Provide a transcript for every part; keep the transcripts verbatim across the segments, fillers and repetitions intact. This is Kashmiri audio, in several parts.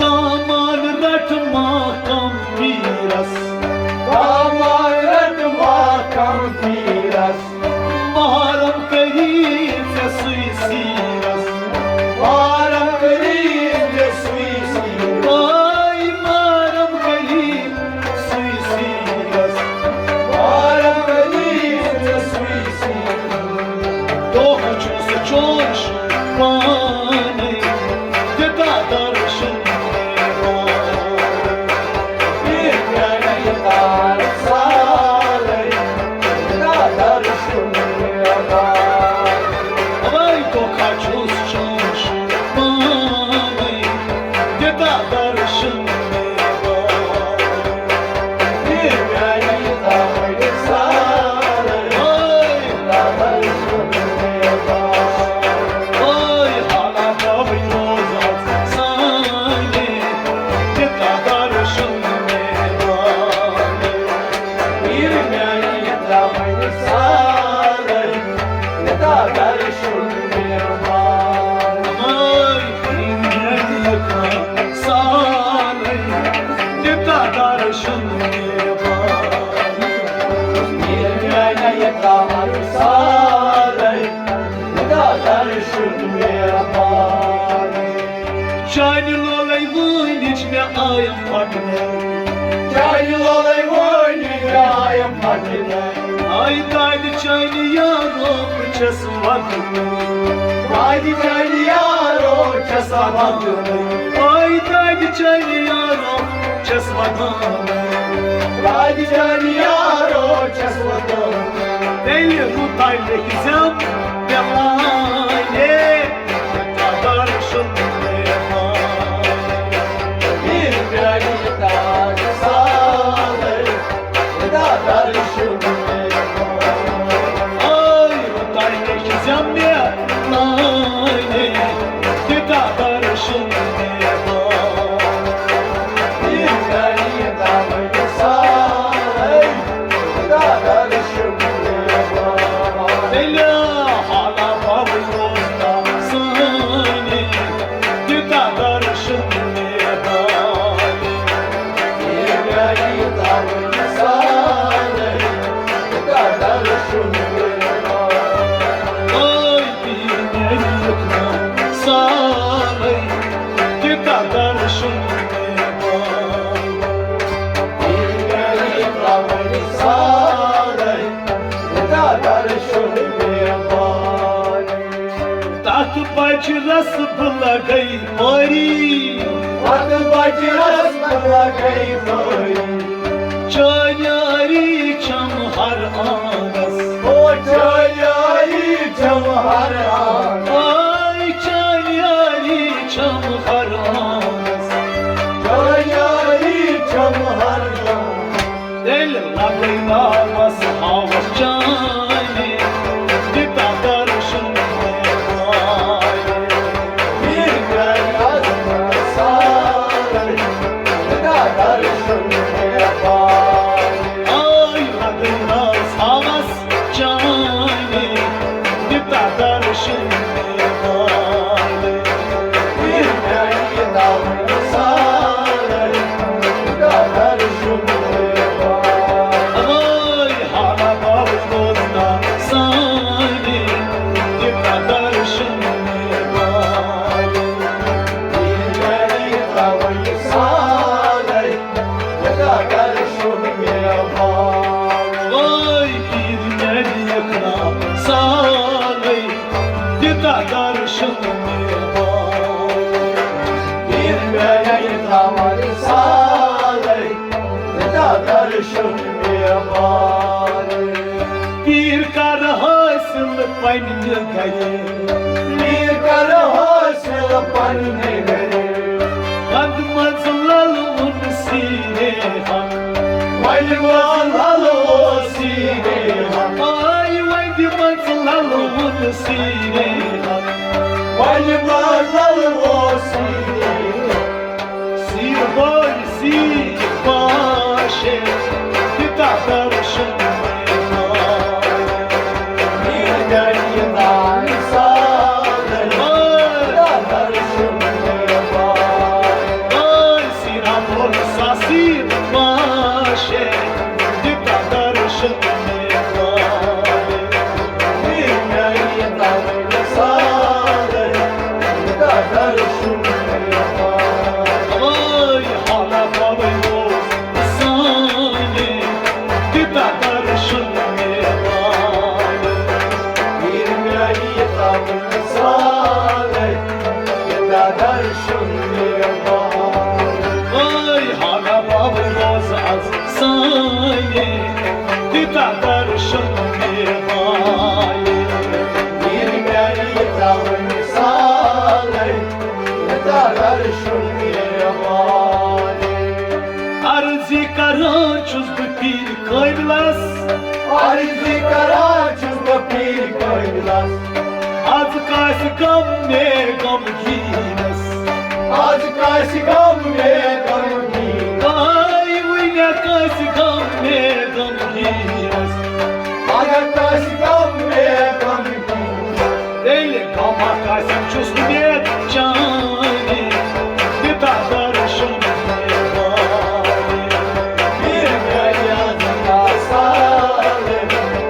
دامان رٹ ما کم پیرس، دامان رٹ ما کم پیرس، محرم کری ژےٚ سُے سیرس، محرم کری ژےٚ سُے سیرس، آے محرم کری سُے سیرس، محرم کری ژےٚ سُے سیرس۔ دۄہ چھُس چون شُر پانے، دِتا درشن۔ وے دۄکھا چھُس چون شُر پانے، دِتا درشن۔ چانہِ لولے وٲنِج مےٚ آیم پھٹنے، چانہِ لولے وٲنِج مےٚ آیم پھٹنے۔ آے دادِ چانہِ یارو بہٕ چھَس ودُن، دادِ چانہِ یارو چھَس ودُن، آے دادِ چانہِ یارو چھَس ودُن، دادِ چانہِ یارو چھَس ودُن۔ تیٚلہِ رُت آے لیکھِ زٮ۪م مےٚ لانے۔ تتھ بچہِ رس بہٕ لگے پٲری، تتھ بچہِ رس بہٕ لگے پٲری۔ چٲنۍ یٲری چھم ہر آنس، او چٲنۍ یٲری چھم ہر آنس۔ آے چٲنۍ یٲری چھم ہر آنس، چٲنۍ یٲری چھم ہر آنس۔ تیٚلہِ لگے ناوس ہاوس چانہِ، دِتا درشن مےٚ۔ آے لگے ناوس ہاوس چانہِ، دِتا درشن مےٚ۔ پیر کر حٲصِل پننہِ گرِ۔ پیر کر حٲصِل پننہِ گرِ۔ ونٛدٕ منٛز للوُن سیٖرے۔ سیٖرے حق، وَلہِ بدل اوس سیٖرے حق۔ سیٖر بٲے سیٖر باشے، تیوٗتاہ درشن مےٚ آے۔ میٖر گَرِ یہِ ناوِ سالے، تیوٗتاہ درشن مےٚ آے۔ بٲے سیٖر بول سا سیٖر باشے، تیوٗتاہ درشن مےٚ آے۔ سانے، تیوٗتاہ درشن مےٚ آے۔ میٖر گَرِ یہِ تَوَے سالے، یوٗتاہ درشن مےٚ آے۔ عرضی کران چھُس بہٕ پیٖرِ کٲمِلس۔ عرضی کران چھُس بہٕ پیٖرِ کٲمِلس۔ از کاسہِ غم مےٚ غمگیٖنس۔ از کاسہِ غم مےٚ غمگیٖنس۔ آے وٕنہِ کاسہِ غم مےٚ غمگیٖنس۔ اگر کاسہِ غم مےٚ غمگیٖنس۔ تیٚلہِ غمہ کاسہِ چھُس نہٕ مےٚ چانہِ۔ تیوٗتاہ درشن مےٚ آے۔ میٖر گَرِ یہِ تَوَے سالے،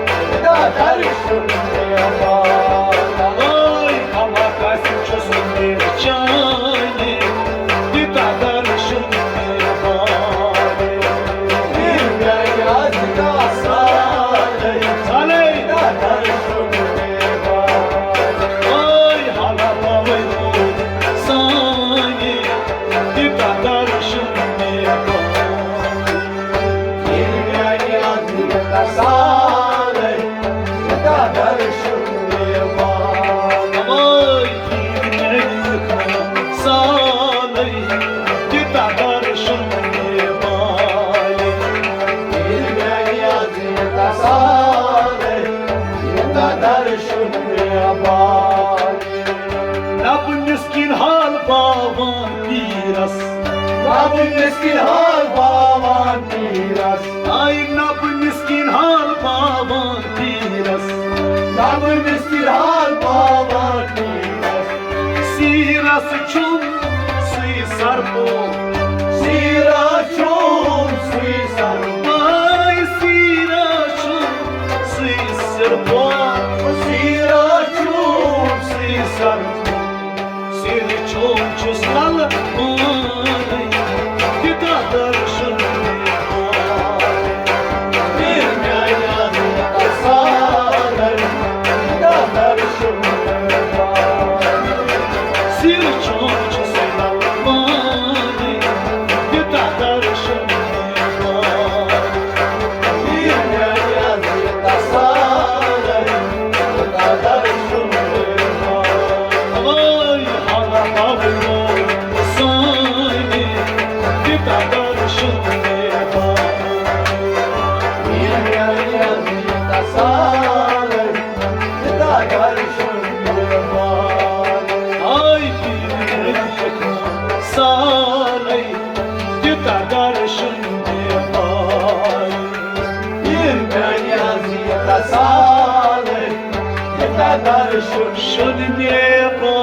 تیوٗتاہ درشن مےٚ آے۔ آے غمہ کاسہِ چھُس نہٕ مےٚ چانہِ، تیوٗتاہ درشن مےٚ آے۔ میٖر گَرِ یہِ تَوَے سالے، سالے۔ تیوٗتاہ درشن مےٚ آے۔ آے حالا پاوے روٗد سانہِ، تیوٗتاہ درشن مےٚ آے۔ میٖر گَرِ یہِ تَوَے سالے، تیوٗتاہ درشن مےٚ آے۔ آے میٖر گَرِ یہِ تَوَے سالے، تیوٗتاہ درشن مےٚ آے۔ میٖر گَرِ یہِ تَوَے سالے، تیوٗتاہ درشن مےٚ آے۔ نہ بہٕ مِسکیٖن حال باوان پیٖرس۔ نہ بہٕ مِسکیٖن حال باوان پیٖرس۔ آے نہ بہٕ مِسکیٖن حال باوان پیٖرس۔ نہ بہٕ مِسکیٖن حال باوان پیٖرس۔ سیٖرس چھُم سُے سرپوش۔ سیٖرس چھُم سُے سرپوش۔ آے سیٖرس چھُم سُے سرپوش۔ سیٖرس چھُم سُے سرپوش۔ سیٖرٕ چوم چھُس لَلہٕ پانَے، تیوٗتاہ درشن مےٚ آے۔ میٖر میٛانہِ عزیٖزَس سالَے، تیوٗتاہ درشن مےٚ آے۔ سیٖرٕ چوم چھُس لَلہٕ پانَے، تیوٗتاہ درشن مےٚ آے۔ میٖر میٛانہِ عزیٖزَس سالَے، تیوٗتاہ درشن مےٚ آے۔ اوے ہالا پاوے سانہِ، تیوٗتاہ درشن مےٚ آے۔ میٖر میٛانہِ عزیٖزَس سالَے، تیوٗتاہ درشن مےٚ آے۔ آے میٖر میٛانہِ سالَے، تیوٗتاہ درشن مےٚ آے۔ میٖر میٛانہِ عزیٖزَس سالَے، تیوٗتاہ درشن مےٚ آے۔